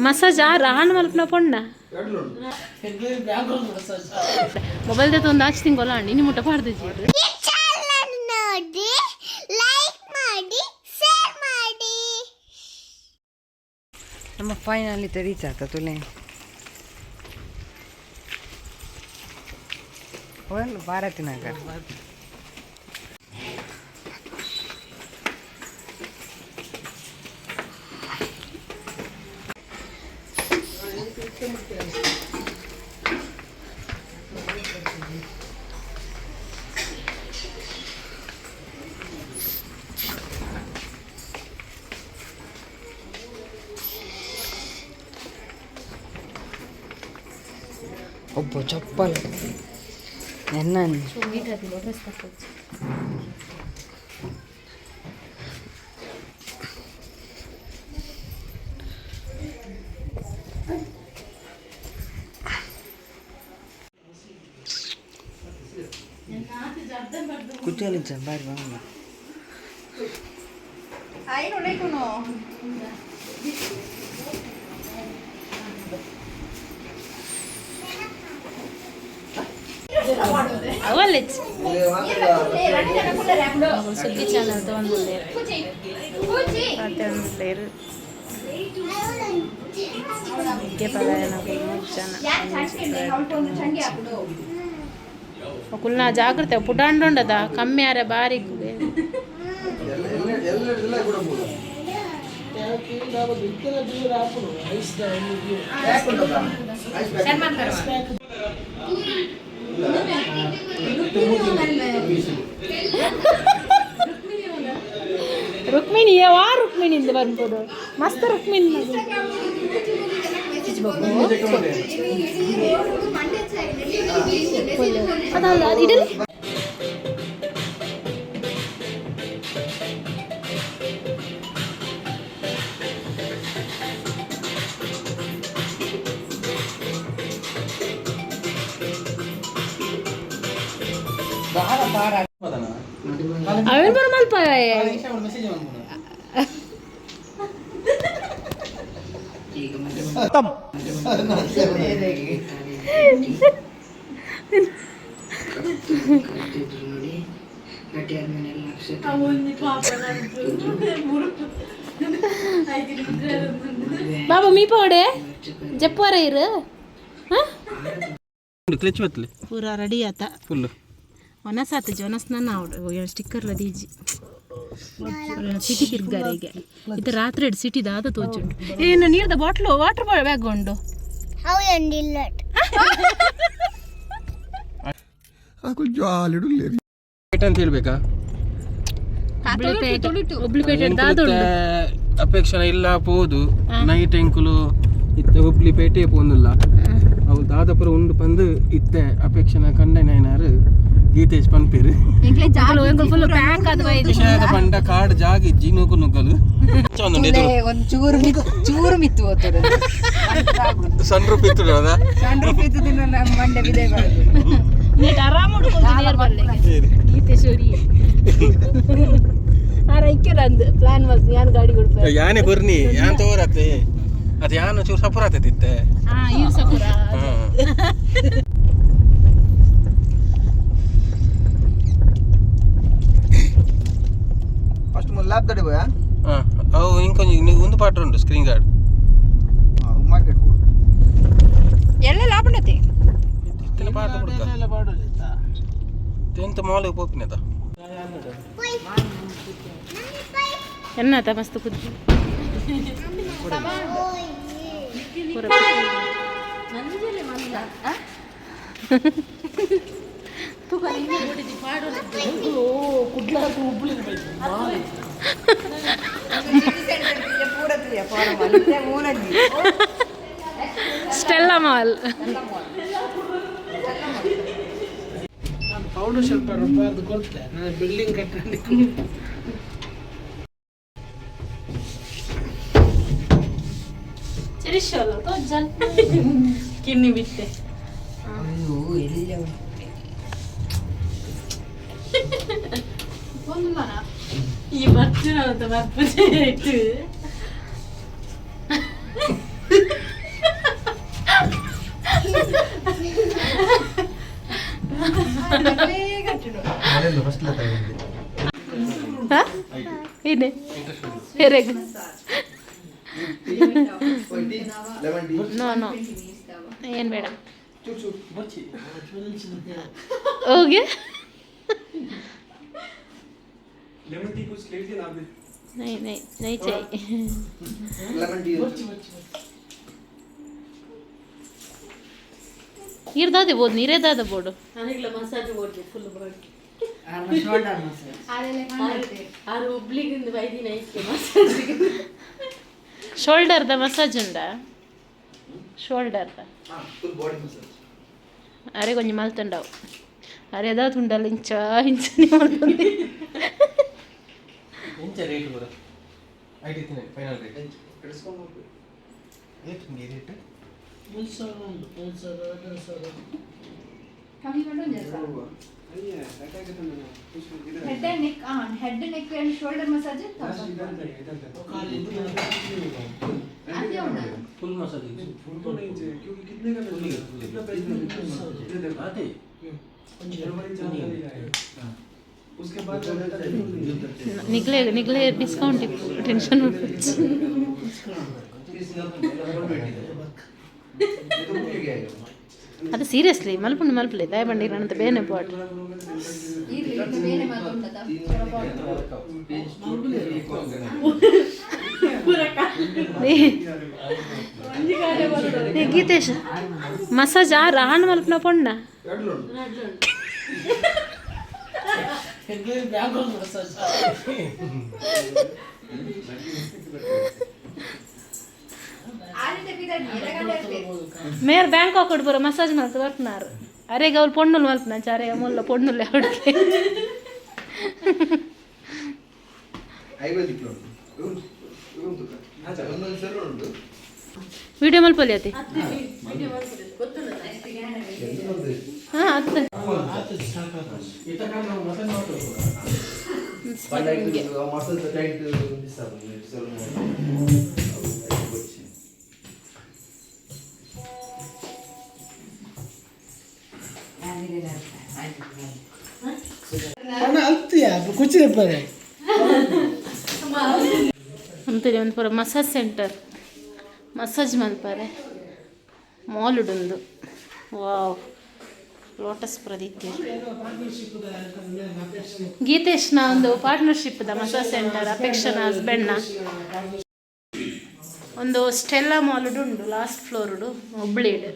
Massage ಆ ರಾನ್ ಮಲ್ಪನ ಪೊಣ್ಣ mobile ದತ್ತ ಒಂದು ಆಚೆ ತಿಂಗೊಲ್ಲ ಅಣ್ಣ ಇನ್ನು ಮುಟ್ಟ ಪಾಡ್ದಿಜಿ. ಚಾನಲ್ ನೋಡಿ, ಲೈಕ್ ಮಾಡಿ, ಶೇರ್ ಮಾಡಿ. ನಮ್ಮ ಫೈನಲಿ ರೀಚ್ ಆತ ತುಲೆ ಒಂದು ಭಾರತಿ ನಗರ. ಒಬ್ಬ ಚಪ್ಪಲ್ ಎನ್ನ. ಕುಚ್ಚಲಿ ಬಾರಿ ಬಂಗ. ಅವಲ್ಲೇ ಸುದ್ದಿ ಚಾನಲ್ ತಗೊಂಡ್ಬಂದೇರು ಪಾತೆಂಬ್ಲೇರು ಪಲಾಯನ ಜನ. ಕುಲ್ನ ಜಾಗ್ರತೆ ಪುಟಾಂಡೋಂಡದ ಕಮ್ಮಿ ಆರೆ ಬಾರಿ. ರುಕ್ಮಿಣಿ ವಾ ರುಕ್ಮಿಣಿ ಇಂದ ಬರ್ಬೋದು ಮಸ್ತ್ ರುಕ್ಮಿಣಿ. ಅದಲ್ಲ ಅದು ಇಡಲಿ. ಅವೇನು ಬರ ಮಲ್ಪ. ಕಟ್ಟಿದ್ರು ನೋಡಿ, ಕಟ್ಟಿ ಆದ್ಮೇಲೆ ಎಲ್ಲ ಅಕ್ಷತೆ. ಬಾಬಾ ಮೀಪ ಒಡೆ ಜಪ್ಪುವಾರ ಇರು. ಕ್ಲಚ್ ಬತ್ತಲಿ. ಪೂರ ರೆಡಿ ಆತ. ಫುಲ್. ಒನಸಾತ ಜೊನಸ್ನ ಅವಡು ಸ್ಟಿಕ್ಕರ್ಲ ದೀಜಿ ಸಿಟಿ ತಿರ್ಗಾರಿಗೆ ಇದು ರಾತ್ರಿ ಎರಡು ಸಿಟಿ ದಾದ ತೋಚುಂಟು. ಏನು ನೀರ್ದ ಬಾಟ್ಲು ವಾಟರ್ ಬ್ಯಾಗ್ ಉಂಡು. ಹೌದೊಂದಿಲ್ಲ. ಅಂತ ಹೇಳ್ಬೇಕಾ? ಹುಬ್ಳಿಪೇಟೆ ದಾದ ಉಂಡು. ಅಪೇಕ್ಷಣ ಇಲ್ಲ ಪೋದು ನೈಟ್ ಎಂಕುಲು ಇತ್ತೆ ಹುಬ್ಳಿ ಪೇಟೆ ಪೋಂದಿಲ್ಲ. ಅವು ದಾದಪುರ ಉಂಡು ಪಂದು ಇತ್ತೆ ಅಪೇಕ್ಷಣ ಕಂಡ ನೈನಾರು ಗೀತೇಶ್ ಪನ್ಪೇರು. ಫುಲ್ ಪ್ಯಾಕ್ ಅದು ಬೈದು. ವಿಷಯದ ಪಂಡ ಕಾಡ್ ಜಾಗ ಇಜ್ಜಿ ನೂಕು ನುಗ್ಗಲು ಒಂದುಂಡು ಎದುರು. ಒಂದು ಚೂರು ಮಿತ್ತು, ಚೂರು ಮಿತ್ತು ಹೋಗ್ತದೆ. ಸಣ್ಣ ರೂಪ ಇತ್ತು ಅದ. ಸಣ್ಣ ರೂಪಾಯಿ ದಿನ ನಮ್ಮ ಮಂಡೆ ಬಿದೆ ಬರೋದು. ನೀಟ್ ಆರಾಮ ಗೀತೇಶ್ವರಿ ಆರ ಇಕ್ಕೆರಂದು ಪ್ಲಾನ್ ಮಲ್ತು ಯಾನ್ ಗಾಡಿ ಕೊಡ್ಪ. ಯಾನೆ ಕೊರ್ನಿ ಯಾನ್ ತೋರತ್ತೆ ಅದು ಯಾನ್ ಚೂರು ಸಪುರ ಆತೈತಿ. ಹಾ ಇರ್ ಸಪುರ. ಹ್ಮ್. ಫಸ್ಟ್ ಲ್ಯಾಬ್ ತಡಿ ಬೋಯಾ. ಹಾ ಅವು ಇಂಕೊಂಜಿ ನೀವು ಒಂದು ಪಾಠ ಉಂಟು ಸ್ಕ್ರೀನ್ ಗಾರ್ಡ್. ಮಾರ್ಕೆಟ್ ಕೊಡು. ಎಲ್ಲ ಲಾಭಣತೆ. ಇತ್ತಿನ ಪಾಠ ಬಿಡ್ಕ ಟೆಂತ್ ಮಾಲ್ ಪೋಪಿನದ. ಎನ್ನಾತ ಮಸ್ತ್ ಕುದ್ದಿ ಪೂರ. Stella mall. ಪೌಡರ್ ಸ್ವಲ್ಪ ರಬ್ಬರ್ದು ಕೊಡ್ತೆ ನಾನು ಬಿಲ್ಡಿಂಗ್ ಕಟ್ಟಲಿಕ್ಕೆ. ಕಿನ್ನಿ ಬಿಟ್ಟೆ. ಅಯ್ಯೋ ಎಲ್ಲ. ಈ ಬರ್ತೀರ ಅಂತ ಬರ್ಪುಜೆ ಇಟ್ಟು. ಫಸ್ಟ್ ಹಾ ಏನೇ ಹೇಗೆ? Lemon tea. No no, ಏನು ಬೇಡ. ಹೋಗಿ. लेमन टी कुछ ले लीजिए ना अभी। नहीं नहीं, नहीं चाहिए। Lemon tea. ನೀರು ದಾದೆ ಬೋದು, ನೀರೇ ದಾದ ಬೋಡು. Shoulder massage. ಶೋಲ್ಡರ್ದ ಮಸಾಜ್ ಉಂಡಾ? ಶೋಲ್ಡರ್ದ. Full body massage. ಅರೆ, ಕೊಂಚ ಮಲ್ತುಂಡವು. ಅರೆ, ಅದಾದ ಉಂಡಲ್ಲ, ಇಂಚ ಇಂಚನೆ ಮಲ್ತೊಂದು. ಎಂಚ ರೇಟ್ ಬರ IT final rate? Discount. Rate rate. 5,000 ಉಂಟು, 5,000, 2,500. ಕಮ್ಮಿ ಮಾಡಿ. Head and neck, head, neck and shoulder massage ಅದೇ ಉಂಟು. फुल मसाज क्योंकि कितने का कितना पैसा आते। जनवरी 4 तारीख आएगा, उसके बाद ನಿಗ್ಲೆ ನಿಗ್ಲೆ ಡಿಸ್ಕೌಂಟ್ ಇಪ್ಪು, ಟೆನ್ಷನ್ ಮಲ್ಪೊಚ್ಚಿ. ಅದು ಸೀರಿಯಸ್ಲಿ ಮಲ್ಪುಂಡು ಮಲ್ಪಲೆ ದಾಯ ಬಂಡಿ ಅಂತ ಬೇನೆ ಪಾಟ್. ಇರ್ಲಿ, ಇದು ಬೇರೆ ಮಾತು ಉಂಟದ. ಗೀತೇಶ್, ಮಸಾಜ್ ಆರ್ ಆಣ್ ಮಲ್ಪನ ಪೊಣ್ಣ? ಬ್ಯಾಂಕ್ ಮಸಾಜ್. ಆದಿತ್ಯ ಬಿದರ್ ಎಡಗಡೆ. ಮೇರ್ ಬ್ಯಾಂಕಾಕ್ ಬರೋ ಮಸಾಜ್ ಮಲ್ತ ಬರ್ಪುನಾರು. ಅರೆ, ಗೌಲ್ ಪೊಣ್ಣುಲು ಮಲ್ಪುನ ಅರೆ ಮುಲ್ಲ ಪೊಣ್ಣುಲು ಅವಡಿಗೆ. ಆಯುರ್ವೇದಿಕ್ ಉಂಟು, ಒಂದೊಂದು ಸೆಲೂನ್ ಉಂಟು. ವಿಡಿಯೋ ಮಲ್ಪೊಲಿ ಅತಿ. ಹಾಂ, ಅತ್ತ. ಮಸಾಜ್ ಮಾಡ್ತಾರೆ. Massage tight. ಸೆಲೂನ್. ಹಣ ಅಲ್ತಿಯ ಕುಚ್ಚಿ ಇರ್ತಾರೆ. ಅಂತೀರಿ ಒಂದು ಪೂರ massage centre, massage ಮಲ್ಪರೆ ಮಾಲ್ ಉಂಡು. ವಾವ್, ಲೋಟಸ್ ಪ್ರದೀತ್ಯ. ಗೀತೇಶ್ನ ಒಂದು ಪಾರ್ಟ್ನರ್ಶಿಪ್ the massage centre, ಅಪೇಕ್ಷನ ಹಸ್ಬೆಂಡ್ನ. ಒಂದು ಸ್ಟೆಲ್ಲಾ ಮಾಲ್ ಉಂಡು, ಲಾಸ್ಟ್ ಫ್ಲೋರ್ ಹುಬ್ಳಿಡ್.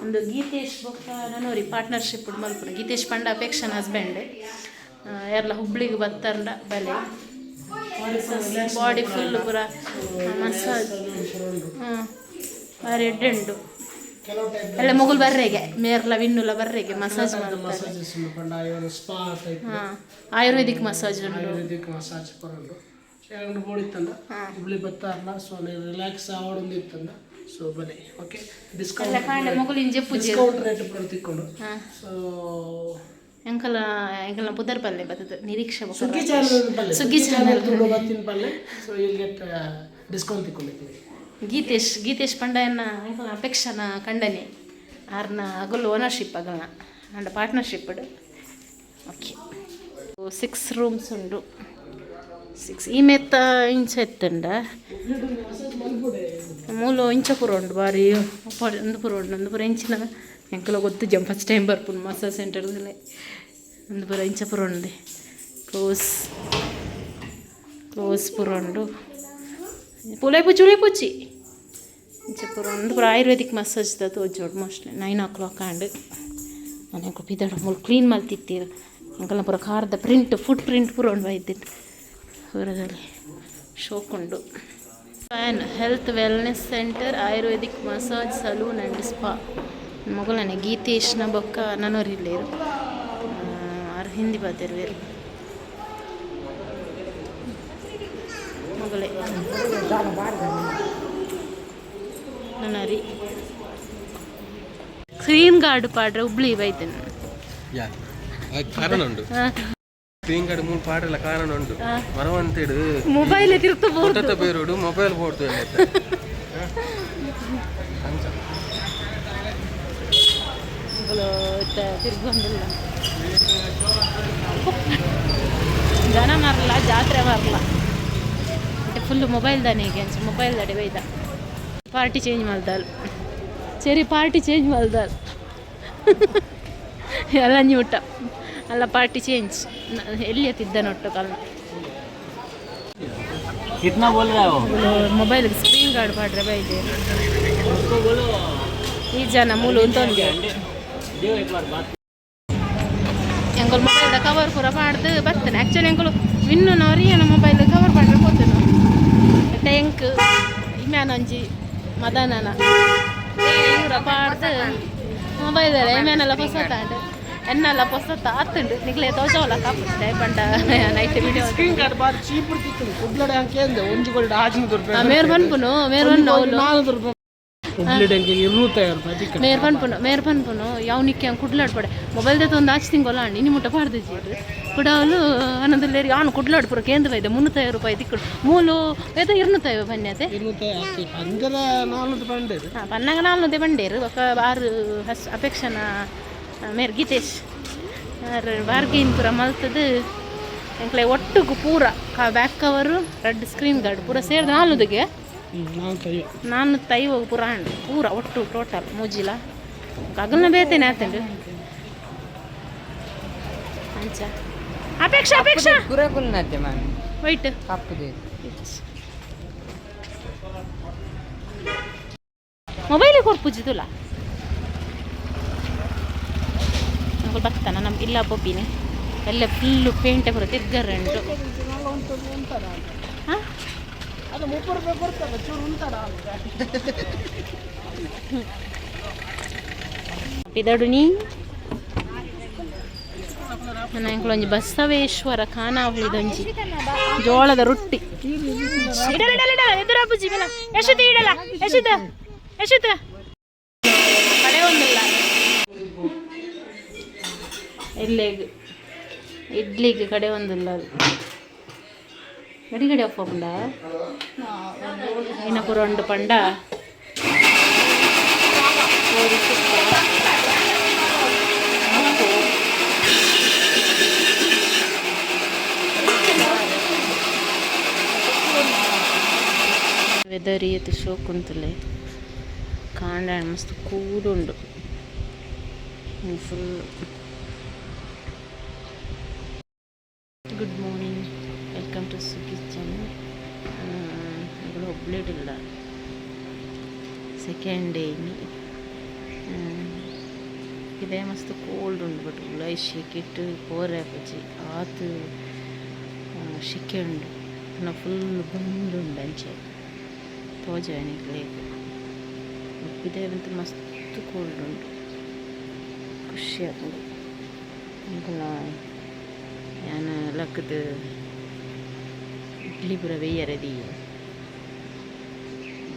ಒಂದು ಗೀತೇಶ್ ಬೊಕ್ಕ ನನೋರಿ ಪಾರ್ಟ್ನರ್ಶಿಪ್ ಮಲ್ಪುನು. ಗೀತೇಶ್ ಪಂಡ ಅಪೇಕ್ಷನ ಹಸ್ಬೆಂಡ್. ಯಾರ್ಲ ಹುಬ್ಳಿಗೆ ಬತ್ತಾರಂಡ ಬಲೆ. ಬಾಡಿ ಫುಲ್ ಪೂರ ಮಸಾಜ್. ಹ್ಞೂ, ಬಾರಿ ಎಡ್ಡೆ ಉಂಡು. ಕೆಲವು ಟೈಪ್ ಎಲ್ಲ ಮೊಗುಲ್ ಬರ್ರೆಗೆ, ಮೇರ್ಲ ವಿನ್ನುಲ ಬರ್ರೆಗೆ ಮಸಾಜ್ ಮಾಡ್ತಾರೆ. ಮಸಾಜಸ್ ಉಂಡು ಪಂಡ ಇವನು ಸ್ಪಾ ಟೈಪ್. ಹಾಂ, ಆಯುರ್ವೇದಿಕ್ ಮಸಾಜ್ ಉಂಡು. ಆಯುರ್ವೇದಿಕ್ ಮಸಾಜ್ ಪೂರ ಉಂಡು. ಎರಡು ಬೋರ್ಡ್ ಇತ್ತಂದ ಹುಬ್ಳಿ ಬತ್ತಾರಲ್ಲ, ಸೊ ನೀವು ರಿಲ್ಯಾಕ್ಸ್ ಆವಡೊಂದು ಇತ್ತಂದ, ಸೊ ಬನ್ನಿ. ಓಕೆ, ಡಿಸ್ಕೌಂಟ್ ಎಲ್ಲ ಕಾಂಡೆ ಮೊಗುಲು ಇಂಜೆ ಪೂಜೆ. ಡಿಸ್ಕೌಂಟ್ ರೇಟ್ ಪೂರ ತಿಕ್ಕೊಂಡು. ಸೊ ಎಂಕಲ ಎಂಕಲ್ನ ಪುದರ್ ಪಲ್ಲೆ ಬತ್ತದ ನಿರೀಕ್ಷೆ ಬೊಕ್ಕ ಸುಗ್ಗಿ ಚಾನಲ್ ಪಲ್ಲೆ. ಸುಗ್ಗಿ ಚಾನಲ್. ತುಳು ಬತ್ತಿನ ಪಲ್ಲೆ, ಸೊ ಇಲ್ಲಿ ಗೆಟ್ ಡಿಸ್ಕೌಂಟ್ ತಿಕ್ಕೊಂಡಿದ್ದೀವಿ. ಗೀತೇಶ್ ಗೀತೇಶ್ ಪಂಡಯನ್ನ ಎಂಕಲ್ನ ಅಪೇಕ್ಷನ ಕಂಡನೆ. ಆರ್ನ ಅಗಲ್ ownership ಅಗಲ್ನ and partnership. Okay, 6 rooms ಉಂಡು, 6. ಈ ಮೆತ್ತ ಇಂಚ ಎತ್ತಂಡ ಮೂಲು ಇಂಚ ಪೂರ ಉಂಡು. ಬಾರಿ ಒಂದು ಪೂರ ಉಂಡು, ಒಂದು ಪೂರ ಇಂಚಿನ. ಎಂಕಲ ಗೊತ್ತು ಜಂ, ಫಸ್ಟ್ ಟೈಮ್ ಬರ್ಪುಂಡು ಮಸಾಜ್ ಸೆಂಟರ್. ಒಂದು ಪೂರ ಇಂಚ ಪೂರ ಉಂಡು, ಕ್ಲೋಸ್ ಕ್ಲೋಸ್ ಪೂರ ಉಂಡು. ಪುಲೈ ಪುಚ್ಚಿ, ಉಲೈ ಪುಚ್ಚಿ. ಇಂಚ ಪೂರ ಉಂಡು. ಪೂರ ಆಯುರ್ವೇದಿಕ್ ಮಸಾಜ್ ದ ತೋಜೋಡು ಮೋಸ್ಟ್ಲಿ. 9 ಓ ಕ್ಲಾಕ್ ಆಂಡ್. ನಾನು ಎಂಕುಲು ಪಿದಡ ಮೂಲು ಕ್ಲೀನ್ ಮಲ್ತಿತ್ತೀರು. ಎಂಕಲ್ನ ಪೂರ ಕಾರ್ದ ಪ್ರಿಂಟ್, ಫುಟ್ ಪ್ರಿಂಟ್ ಪೂರ ಉಂಡು ಬೈದಿತ್ತು. ಪೂರದಲ್ಲಿ ಶೋಕ್ ಉಂಡು. Fan health wellness centre, ayurvedic massage, salon and spa. ಮೊಗಲನೆ ಗೀತೇಶ್ನ ಬೊಕ್ಕ ನನೋರಿಲ್ಲೇರು ಆರು ಹಿಂದಿ ಬಾತೆರ್ವೇರು ಮೊಗಲೆ ನನರಿ. ಸ್ಕ್ರೀನ್ ಗಾರ್ಡ್ ಪಾಡ್ರೆ ಹುಬ್ಳಿ ಬೈತೇನೆ. ಯಾ, ಕಾರಣ ಉಂಡು. ಸ್ಕ್ರೀನ್ ಗಾರ್ಡ್ ಮೂಲು ಪಾಡಲ್ಲ, ಕಾರಣ ಉಂಡು. ಮರವಂತೇಡು ಮೊಬೈಲ್ ತಿರ್ತು. ಫೋಟೋ ಬೇರೋಡು ಮೊಬೈಲ್ ಬೋಡ್ತು ಅಂಚ. ತಿರ್ಗೊಂದಿಲ್ಲ. ಜನ ಮಾರಲ್ಲ ಜಾತ್ರೆ ಮಾರಲ್ಲ. ಫುಲ್ ಮೊಬೈಲ್ ದಾನೆ ಅಂಚ ಮೊಬೈಲ್ ದಡೆ ಬೈದ. ಪಾರ್ಟಿ ಚೇಂಜ್ ಮಲ್ದಾಲ್ ಸರಿ, ಪಾರ್ಟಿ ಚೇಂಜ್ ಮಲ್ದಾಲ್ ಎಲ್ಲ ಊಟ ಅಲ್ಲ ಪಾರ್ಟಿ ಚೇಂಜ್ ಎಲ್ಲಿ ತಿದ್ದ ನೊಟ್ಟು ಕಲ್. कितना बोल रहा है वो? ಮೊಬೈಲ್ ಸ್ಕ್ರೀನ್ ಗಾರ್ಡ್ ಪಾಡ್ರೆ ಬೈದೆ. ಈ ಜನ ಮೂಲು ಉಂತೊಂದು. देव एक बार बात. ಎಂಕುಲು ಮೊಬೈಲ್ದ ಕವರ್ ಪೂರ ಪಾಡ್ದು ಬರ್ತೇನೆ. ಆ್ಯಕ್ಚುಲಿ ಎಂಕುಲು ವಿನ್ನು ನವರಿಯನ ಮೊಬೈಲ್ ಕವರ್ ಪಾಡ್ರೆ ಪೋತೇನು. ಟ್ಯಾಂಕ್ ಇಮ್ಯಾನೊಂಜಿ ಮದನನ ಪೂರ ಪಾಡ್ದು ಮೊಬೈಲ್ ಇಮ್ಯಾನೆಲ್ಲ ಪೊಸತಾಂಡು, ಎನ್ನೆಲ್ಲ ಪೊಸತ ಆತುಂಡು. ನಿಗ್ಲೆ ತೋಜವಲ್ಲ ಕಾಪುತ್ತೆ ಪಂಡ ನೈಟ್ ವಿಡಿಯೋ. ಸ್ಕ್ರೀನ್ ಕಾರ್ಡ್ ಬಾರಿ ಚೀಪ್ ತಿಕ್ಕುಂಡು ಕುಡ್ಲಡೆ. ಅಂಕೆ ಒಂಜಿ ಗೋಲ್ಡ್ 600 ರೂಪಾಯಿ. ಮೇರ್ ಪನ್ಪುನು, ಮೇರ್ ಪನ್ಪುನು ಅವ್ಲು. 400 ರೂಪಾಯಿ ಹುಬ್ಳಿ ಡಂಕಿಗೆ 250 ರೂಪಾಯಿ ತಿಕ್ಕುಂಡು. ಮೇರ್ ಪನ್ಪುನು, ಮೇರ್ ಪನ್ಪುನು ಯಾವ್ನಿಕ್ಕೆ ಅವ್ನು ಕುಡ್ಲಾಡ್ ಪಡೆ ಮೊಬೈಲ್ ದತ್ತ ಒಂದು ಆಚೆ ತಿಂಗೊಲ್ಲ ಅಣ್ಣ ಇನಿ ಮುಟ್ಟ ಪಾಡ್ದಿದ್ದೀರು ಕುಡ. ಅವಳು ಅನ್ನೋದಿಲ್ಲ, ಯಾನು ಕುಡ್ಲಾಡ್ ಪೂರ ಕೇಂದ್ರ ಇದೆ 350 ರೂಪಾಯಿ ತಿಕ್ಕುಡು ಮೂಲು ಏತ 250 ಬನ್ಯತೆ. 250 ಪಂಜರ 400 ರೂಪಾಯಿ ಉಂಟು. ಹಾಂ, ಪನ್ನಾಗ 400 ಬಂಡೇರು. ఒక ಬಾರು ಹಸ್ ಅಪೇಕ್ಷನ ಮೇರ್ ಗೀತೇಶ್ ಆರ್ ಬಾರ್ಗೇನ್ ಪೂರ ಮಲ್ತದು. ಎಂಕ್ಲೆ ಒಟ್ಟುಗು ಪೂರ ಬ್ಯಾಕ್ ಕವರು ರಡ್ಡ್ ಸ್ಕ್ರೀನ್ ಗಾರ್ಡ್ ಪೂರ ಸೇರ್ದು 400ಗೆ. 450. 450 ಪೂರ ಆಂಡ್ ಪೂರ ಒಟ್ಟು ಟೋಟಲ್ ಮೂಜಿಲ ಅಗಲ್ನ ಬೇತೇನೆ ಆತಂಡು ಅಂಚ. ಅಪೇಕ್ಷಾ, ಅಪೇಕ್ಷಾ. ಕುರಕುಲ್ನತ್ತೆ ಮ್ಯಾಮ್. ವೈಟ್. ಕಪ್ಪುದೆ. ಮೊಬೈಲ್ ಕೊರ್ಪುಜಿದುಲ್ಲ ಅಂಕುಲ್ ಬತ್ತಾನ ನಮ್ಮ ಇಲ್ಲ ಪೊಪ್ಪಿನಿ ಎಲ್ಲ ಫುಲ್ಲು ಪೇಂಟೆ ಪೂರ ತಿರ್ಗರ ಉಂಟು. ಹಾಂ. ಅದು 30 ರೂಪಾಯಿ ಕೊಡ್ತಾರೆ, ಚೂರು ಉಂಟಲ್ಲ. ಪಿದಡುನಿ ನನ್ನ ಎಂಕುಲೊಂಜಿ ಬಸವೇಶ್ವರ ಖಾನಾವಳಿದೊಂಜಿ ಜೋಳದ ರೊಟ್ಟಿ. ಇಡಲ ಇಡಲ ಇಡಲ ಎದುರಾಪುಜಿ ಮೇಲ ಯಶುತಿ ಇಡಲ ಯಶುತ ಯಶುತ ಕಡೆ ಒಂದಿಲ್ಲ. ಇಲ್ಲೇಗ್ ಇಡ್ಲಿಗೆ ಕಡೆ ಒಂದಿಲ್ಲ. ಅದು ಗಡಿ ಗಡಿ ಅಪ್ಪ ಪಂಡ ಇನ್ನ ಪೂರ ಉಂಡು ಪಂಡ ಕೋರಿ ಸುಕ್ಕ. ಉಪ್ಪು. ವೆದರ್ ಏತ್ ಶೋಕ್ ಉಂತುಲೆ. ಕಾಂಡ ಮಸ್ತ್ ಕೂಲ್ ಉಂಡು full. Good morning, welcome to Sugi channel. ಹುಬ್ಳಿಡಿಲ್ಲ second day ಇನಿ. ಇದೇ ಮಸ್ತ್ ಕೋಲ್ಡ್ ಉಂಡು, ಬಟ್ ಉಲಾಯಿ ಶೆಕೆಟ್ ಪೋರೆ ಆಪುಜಿ, ಆತ್ ಶೆಕೆ ಉಂಡು. ಫುಲ್ ಬಂದ್ ಉಂಡು. ಅಂಚೆ ತೋಜಾಯ ನಿಕ್ಲೆಗ್. ಇದೇ ಅಂತೂ ಮಸ್ತ್ ಕೋಲ್ಡ್ ಉಂಟು. ಖುಷಿ ಆಪುಂಡು. ಎಂಕಲ್ನ ಯಾನ್ ಲಕ್ಕ್‌ದ್ ಇಡ್ಲಿ ಪೂರ ಬೇಯರೆ ದೀಯೆ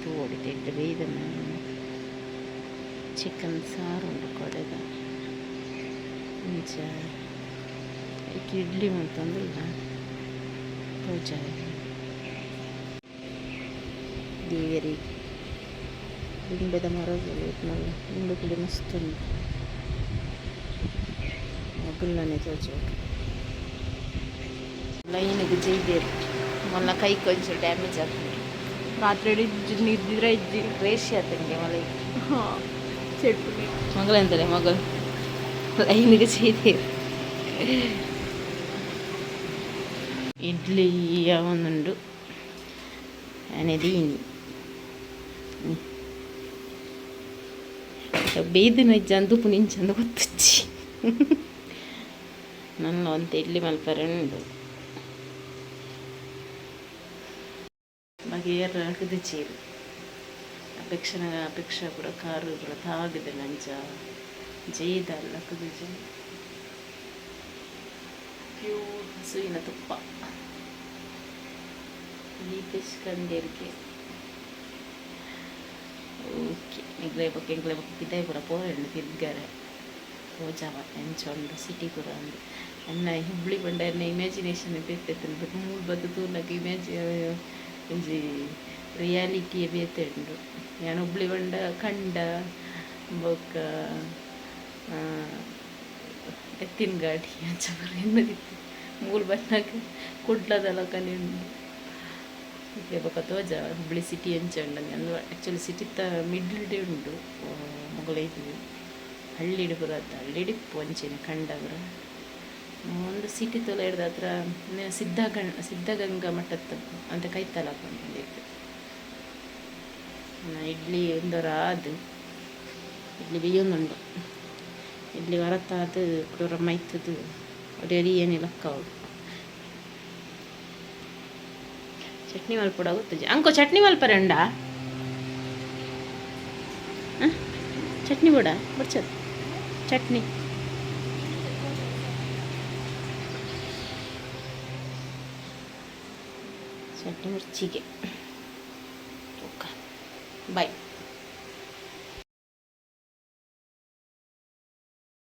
ತೋಡಿತು. ಇಡ್ಲಿ ಬೇಯ್ದನ. ಚಿಕನ್ ಸಾರು ಉಂಡು ಕೊಡೆದ. ಇಂಚ ಐಕ್ ಇಡ್ಲಿ ಮಂತೊಂದುಲ್ಲ ತೋಜಾಯ ದೇವೆರಿಗೆ. ಲಿಂಬೆದ ಮರಗಳು ಮಲ್ಲ ಲಿಂಬೆ ಪುಳಿ ಮಸ್ತ್ ಉಂಡು. ಮೊಗುಲ್ನನೆ ತೋಜೋಡು. ಲೈನ್ಗೆ ಜೈದೇರು ಮೊಲ್ಲ ಕೈ ಕೊಂಚ ಡ್ಯಾಮೇಜ್ ಆಗ್ತದೆ. ರಾತ್ರಿ ನಿದ್ರೆ ಇಜ್ಜಿ. ರೇಷಿ ಆತಂಗೆ ಮಲ್ಲ. ಚೆಟ್ಪುನಿ. ಮಗಳಂತಾರೆ ಮಗಳು ಲೈನ್ಗೆ ചെയ്തೇರು. ಇಡ್ಲಿ ಒಂದುಂಡು అనేది ಬೇಯ್ದಿನ ಇಜ್ಜಂದು ಪುನಿಂಚಂದು ಗೊತ್ತುಚ್ಚಿ. ನನ್ನ ಒಂತೆ ಇಡ್ಲಿ ಮಲ್ಪರೆ ಉಂಡು. ಬಗೆಯರ್ ಚೀರು ಅಪೇಕ್ಷಣ ಅಪೇಕ್ಷಾ ಪೂರ ಕಾರು ಪೂರ ತಾಗಿದೆ. ನಂಚ ಜೈದಲ್ಲ ಕುದುಜಿ. ಪ್ಯೂರ್ ಹಸುವಿನ ತುಪ್ಪ ಗೀತೇಶ್ ಕಂಡೇರ್ಗೆ. ಓಕೆ, ನಿಗ್ಲೆ ಬೊಕ್ಕ ಎಂಕ್ಲೆ ಬೊಕ್ಕ ಪಿದಾಯಿ ಪೂರ ಪೋರೆಂಡು ತಿರ್ಗರೆ. ತೋಜಾವ ಎಂಚ ಉಂಡು ಸಿಟಿ ಪೂರ ಉಂಡು. ಎನ್ನ ಹುಬ್ಳಿ ಪಂಡ ಎನ್ನ ಇಮ್ಯಾಜಿನೇಷನ್ ಬೇತೆ ಇತ್ತುಂಡು. ಬಟ್ ಮೂಲು ಬತ್ತ್ ತೂನಗ ಇಮ್ಯಾಜಿ ಒಂಜಿ ರಿಯಾಲಿಟಿಯೇ ಬೇತೆ ಉಂಡು. ಯಾನ್ ಹುಬ್ಳಿ ಪಂಡ ಕಂಡ ಬೊಕ್ಕ ಎತ್ತಿನ ಗಾಡಿ ಅಂಚ ಪೂರ ಎನ್ನದಿತ್ತು. ಮೂಲು ಬನ್ನಗ ಕುಡ್ಲದ ಲಕನೆ ಉಂಡು. ಇತ್ತೆ ಬೊಕ ತೋಜ ಹುಬ್ಳಿ ಸಿಟಿ ಎಂಚ ಉಂಡು ಅಂದು. ಆ್ಯಕ್ಚುಲಿ ಸಿಟಿತ ಮಿಡ್ಲ್ ಉಂಡು ಮೊಗಲೈದು. ಹಳ್ಳಿಡ್ ಪೂರ ಅತ್ತ, ಹಳ್ಳಿಡ್ ಇಪ್ಪು ಅಂಚೆನೆ ಕಂಡ ಪೂರ. ಒಂದು ಸಿಟಿ ತೋಲ ಹಿಡ್ದು ಹತ್ರ ಸಿದ್ಧಗಂಗಾ ಮಠದ ಅಂತ ಕೈತಲ್ ಆಪುಂಡು. ಇಡ್ಲಿ ಒಂದೊರ ಆದ್ ಇಡ್ಲಿ ಬೇಯೊಂದುಂಡು. ಇಡ್ಲಿ ವರತ್ತಾದ್ ಕುಡೊರ ಮೈತುದು ಒರಿ ಏನಿ ಲಕ್ಕಾವೊಡು. ಚಟ್ನಿ ಮಲ್ಪೊಡ ಗೊತ್ತುಜಿ ಅಂಕೋ. ಚಟ್ನಿ ಮಲ್ಪರೆ ಉಂಡಾ? ಹಾಂ, ಚಟ್ನಿ ಬೋಡ? ಬೊಡ್ಚದ ಚಟ್ನಿ? ಚಟ್ನಿ ಮಿರ್ಚಿಗೆ. Okay, boy.